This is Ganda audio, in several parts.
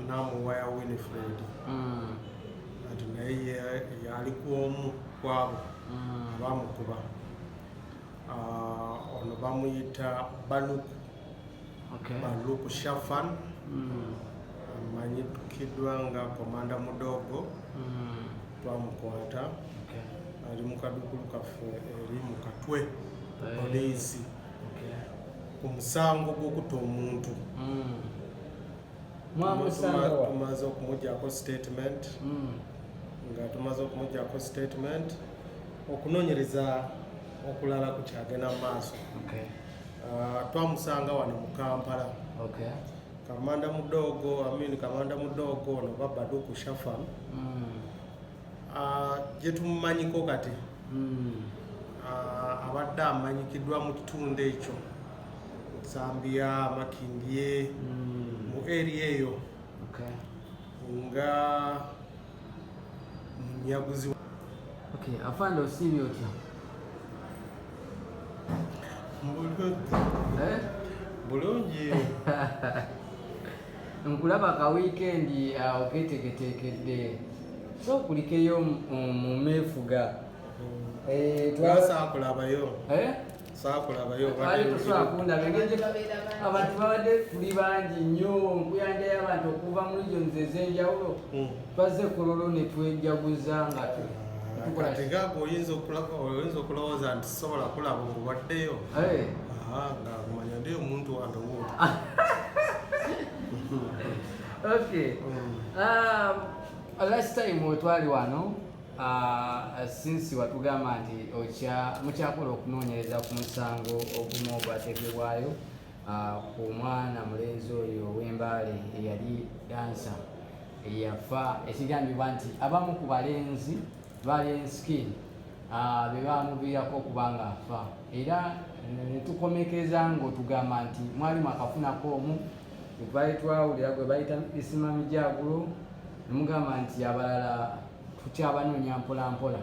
Namuwaya Winifred. Ati naye yali ku omu kwabo abamukuba. Ono bamuyita Baluku. Baluku Shafan, amanyikiddwa nga Komanda Mudogo. Twamukwata. Ali mu kadukulu kaffe eri mu Katwe poliisi ku musango gw'okutta omuntu. Mwamusanga wa? Tumaze okumugyako statement. Nga tumaze okumugyako statement, okunoonyereza okulala kukyagenda mu maaso. Twamusanga wano mu Kampala. Kamanda Mudogo, amin, Kamanda Mudogo ono Babaduku Shafan, gye tumumanyiko kati, abadde amanyikiddwa mu kitundu ekyo Nsambya, Makindye, mu area eyo nga munyaguzi. Okay, afande, osiibye otya? Eh? Bulungi. Nkulaba ka weekend oketeeketeekedde, so kulikeyo mu meefuga. Eh, Saakulabayo. Eh? Saakulabayo. Twali tosobola kundaba engeri abantu babadde tuli bangi nnyo, nkuyanja y'abantu okuva mu regions ez'enjawulo. Twazze Kololo ne twejaguza nga tukola. Kati nga oyinza okulowooza nti sobola kulaba ng'obaddeyo. Eh, Aha, nga kumanya ndi omuntu wange wuuno. Okay. Last time wetwali wano, since watugamba nti mukyakola okunoonyereza ku musango ogumu ogwateekebwayo ku mwana mulenzi oyo ow'Embaale eyali dancer eyafa, ekigambibwa nti abamu ku balenzi balenskin be bamuviirako okuba nga afa, era ne tukomekeza ng'otugamba nti mwali mwakafunako omu gwebali twawulira gwe bayita Isima Mijagulo, nemugamba nti abalala tukyabanoonya mpola mpola.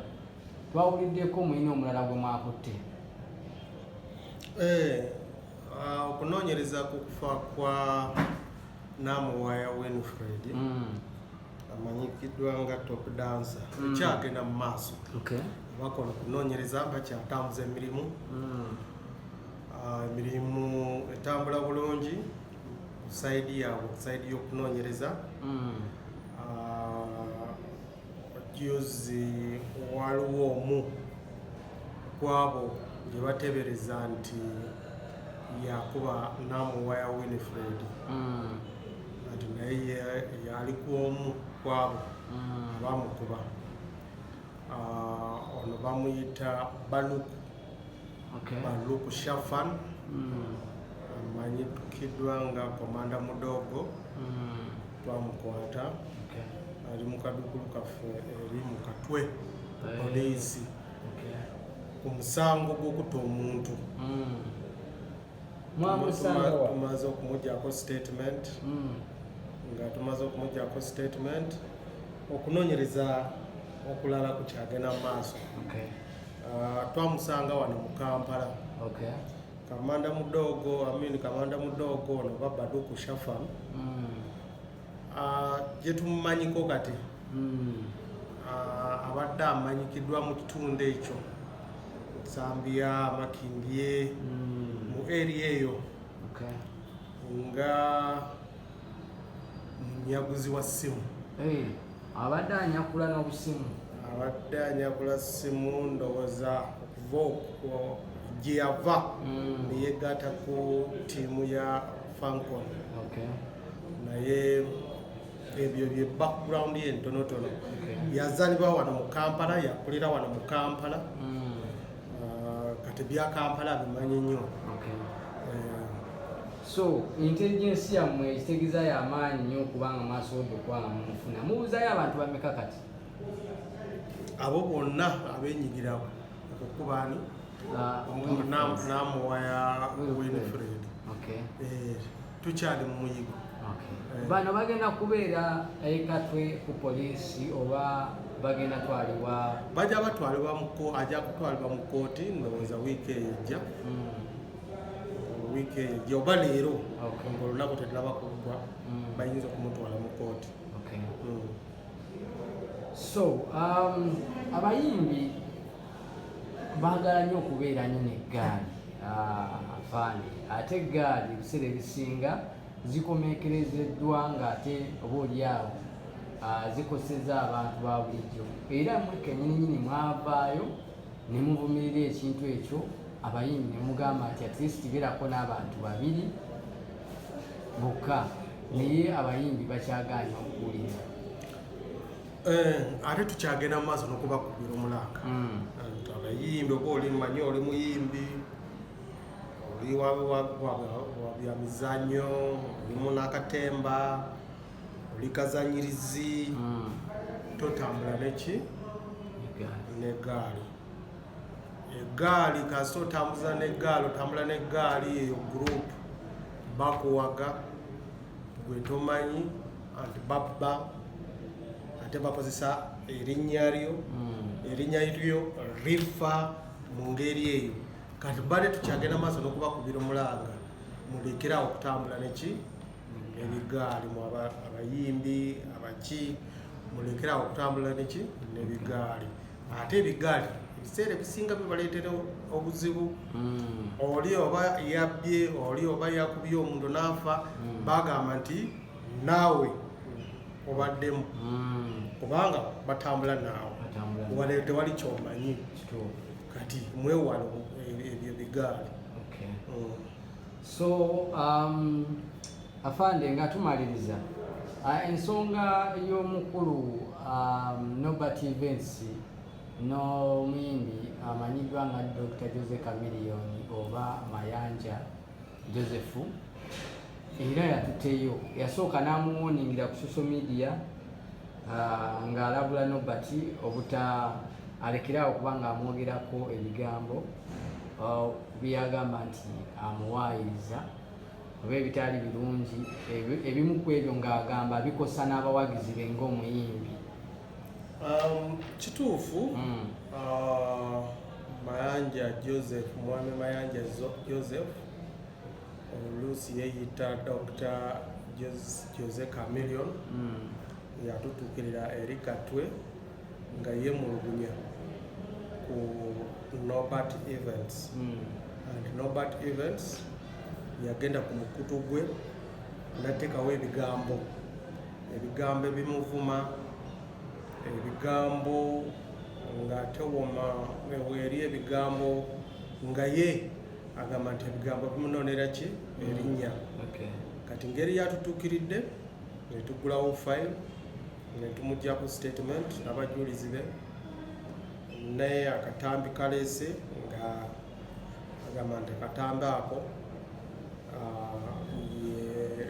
Twawuliddeko mulina omulala gwe mwakutte. Eh, okunoonyereza ku kufa kwa Namuwaya Winfred, amanyikiddwa nga Top Dancer, ekyagenda mu maaso. Bakola okunoonyereza, bakyatambuza emirimu. Emirimu etambula bulungi ku side yaabwe, ku side y'okunoonyereza. Juzi waliwo omu kwabo gye bateebereza nti yakuba Namuwaya Winifred. Ati naye yali ku omu kwabo abamukuba. Ono bamuyita Baluku. Baluku Shafan, amanyikiddwa nga Komanda Mudogo. Twamukwata. Ali mu kadukulu kaffe eri mu Katwe poliisi ku musango gw'okutta omuntu. Mwamusanga wa? Tumaze okumugyako statement. Nga tumaze okumugyako statement, okunoonyereza okulala kukyagenda mu maaso. Twamusanga wano mu Kampala. Kamanda Mudogo, amin, Kamanda Mudogo ono Babaduku Shafan, gye tumumanyiko kati, abadde amanyikiddwa mu kitundu ekyo Nsambya, Makindye, mu area eyo nga munyaguzi wa ssimu. Eh, abadde anyakula n'obusimu. Abadde anyakula ssimu, ndowooza okuva okwo gye yava neyegatta ku ttiimu ya Falcon. Naye ebyo bye background ye ntonotono. Yazalibwa wano mu Kampala, yakulira wano mu Kampala. Kati bya Kampala bimanyi nnyo. Eh, So intelligence yammwe ekitegeeza y'amaanyi nnyo okubanga mwasobodde okuba nga mumufuna. Mubuuzayo abantu bameka kati? Abo bonna abenyigira okukuba ani? Namuwaya Winfred. Eh, tukyali mu muyigo. Okay. Eh. Bano bagenda kubeera ekatwe ku poliisi oba bagenda twalibwa? Bajja batwalibwa ajja kutwalibwa mu kooti, ndowooza wiiki eyo ejja. Wiiki eyo ejja oba leero, ng'olunaku terunaba kuggwa, bayinza okumutwala mu kooti. So abayimbi baagala nnyo okubeera nnyo n'eggaali, afande, ate eggaali ebiseera ebisinga zikomekerezeddwa ng'ate oba oliawo zikoseza abantu ba bulijjo. Era mmwe kennyininyini mwavaayo ne muvumirira ekintu ekyo, abayimbi ne mugamba nti at least beerako n'abantu babiri bokka, naye abayimbi bakyagaanye okuwulira. Ate tukyagenda mu maaso n'okubakubira omulanga nti abayimbi, oba oli manyi oli muyimbi, oli wa bya mizannyo, oli munakatemba, oli kazanyirizi, totambula neki? Negaali. Egaali kasita otambuza negaali, otambula negaali eyo, group bakuwaga, gwe tomanyi anti babba, ate bakozesa erinnya lyo, erinnya lyo rifa mu ngeri eyo. Kati bale tukyagenda maaso n'okubakubira omulanga, mulekerawo okutambula neki? Nebigaali. Mu abayimbi abaki, mulekerawo okutambula neki? Nebigaali. Ate ebigaali ebiseera ebisinga bibaleetera obuzibu. Oli oba yabbye, oli oba yakubye omuntu n'afa, bagamba nti naawe obaddemu, kubanga batambula naawe. Batambula. Wale tewali kyomanyi. Kati mwewale ebyo bigaali. So afande, nga tumaliriza, ensonga y'omukulu Nobert Events n'omuyimbi amanyiddwa nga Dr Jose Chameleone oba Mayanja Joseph, era yatuteyo, yasooka n'amuwoningira ku social media, ng'alabula Nobert obuta alekerawo okuba nga amwogerako ebigambo byagamba nti amuwaayiriza oba ebitali birungi. Ebimu ku ebyo ng'agamba bikosa n'abawagizi be ng'omuyimbi. Kituufu. Mayanja Joseph, mwami Mayanja Joseph, oluusi yeeyita Dr Jose Chameleone, yatutuukirira eri Katwe nga yeemulugunya ku Nobert Events. And Nobert Events yagenda ku mukutu gwe nateekawo ebigambo ebimuvuma, ebigambo nga tewoma eri, ebigambo nga ye agamba nti ebigambo bimunonera ki? Erinnya. Kati ngeri yatutuukiridde, netugulawo file, netumugjako statement n'abajulizi be, ne akatambi kaleese nga agamba nti akatambi ako, ye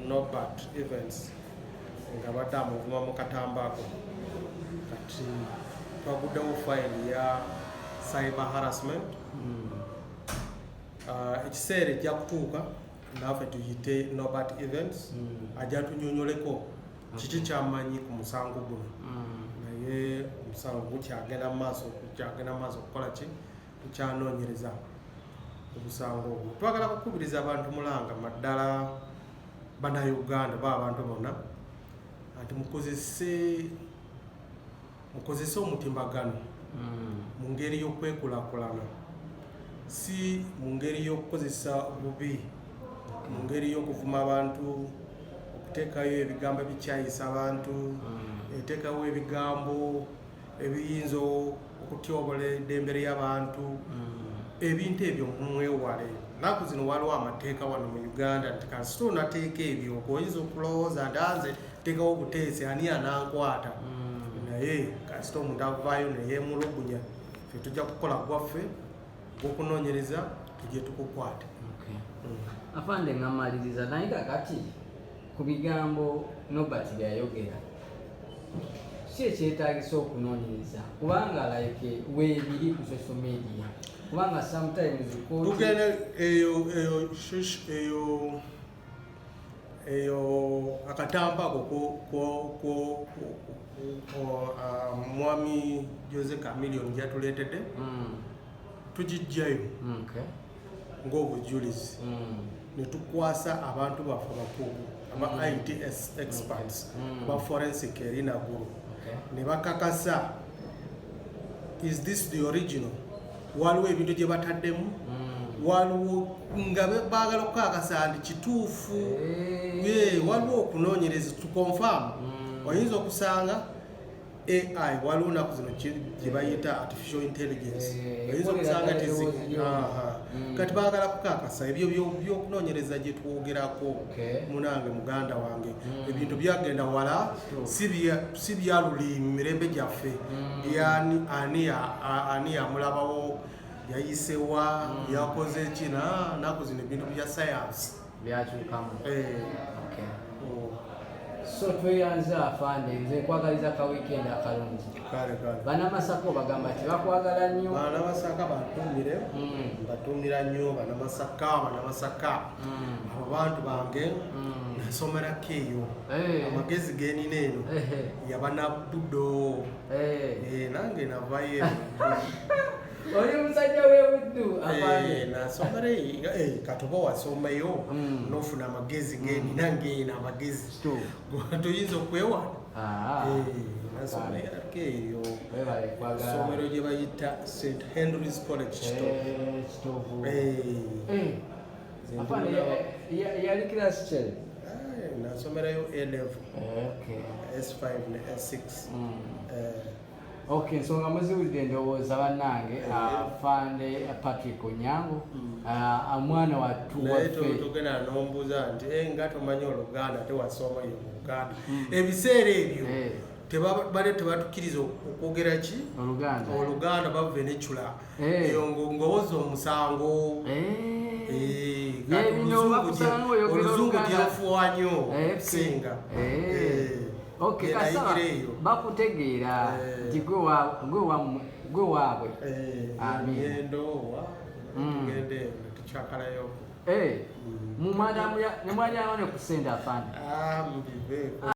Nobert Events nga badde amuvuma mu katambi ako. Kati twaguddewo file ya cyber harassment. Ekiseera ejja kutuuka naffe tuyite Nobert Events, ajja tunyonyoleko kiki kyamanyi ku musango guno. Naye omusango gukyagenda mu maaso, gukyagenda mu maaso okukola ki? Tukyanoonyereza omusango ogwo. Twagala kukubiriza abantu mulanga, maddala Bannayuganda ba abantu bonna, nti mukozese omutimbagano mu ngeri y'okwekulaakulana, si mu ngeri y'okukozesa bubi, mu ngeri y'okuvuma abantu, okuteekayo ebigambo ebikyayisa abantu, eteekawo ebigambo ebiyinza okutyobola eddembe ly'abantu. Ebintu ebyo mwewale. Naku zino waliwo amateeka wano mu Uganda nti kasita onateeka ebyo, oyinza okulowooza nti anze teekawo obuteesi, ani anankwata? Naye kasita omuntu avaayo neyemulugunya, fe tujja kukola gwaffe gwokunoonyereza, tujje tukukwate. Afande, nga mmaliriza, naye kakati ku bigambo Nobert byayogera, si ekyetagisa okunoonyereza? Kubanga like weebiri ku social media, kubanga sometimes tugenda eyo eyo akatamba ako ko mwami Jose Chameleone gyatuleetedde, tugijjayo ng'obujulizi, ne tukwasa abantu baffe abakugu aba IT experts, aba forensic eri Naguru, ne bakakasa, is this the original? Waliwo ebintu gye bataddemu, waliwo nga baagala okukakasa nti kituufu. Waliwo okunoonyereza to confirm. Oyinza okusanga AI, waliwo naku zino gye bayita artificial intelligence, oyinza okusanga tezi. Kati baagala kukakasa ebyo byokunoonyereza gye twogerako. Munange, muganda wange, ebintu byagenda wala, si byaluli mu mirembe gyaffe. Byani ani yamulabawo, yayisewa, yakoze ki? Naku zino ebintu bya science byakyukamu. Eh. So tweyanza afande, nze nkwagaliza ka weekend akalungi. Kale kale. Banamasaka bagamba nti bakwagala nnyo. Banamasaka bantumire. Mbatumira nnyo Banamasaka, Banamasaka, abo bantu bange. Nasomerako eyo. Amagezi genina eno yabanabuddo. Nange navayo. Oli musajja w'ebuddu, afande. Nasomera eyo. Kati oba wasomayo nofuna amagezi genina ngeena amagezi, toyinza okwewala. Nasomerako eyo. Webale kwagala. Essomero gye bayita St Henry's College, Kitovu. Kitovu. Nze Afande, yali class ki? Nasomerayo A level, S5 ne S6. Okay, ensonga muziwulidde ndowooza bannange. Afande Patrick Onyango, omwana wattu Naye waffe. togenda nombuuza nti, "Eh, nga tomanyi Oluganda, tewasomayo mu Luganda." Ebiseera ebyo bale tebatukkiriza okwogera ki? Oluganda. Oluganda, bavenecula. Eyo ngowoza omusango. Ye, Kati bino bakusanga ng'oyogera oluzungu Oluganda. gyenfuwa nnyo okusinga. Okay, Gye kasaba nayigira eyo. bakutegeera nti gwe waabwe. Amin. Ngendo wa tugende eyo tukyakalayo. Mu mwana ne mwalyanga ne ku ssente, afande. Ah, mubiveeko.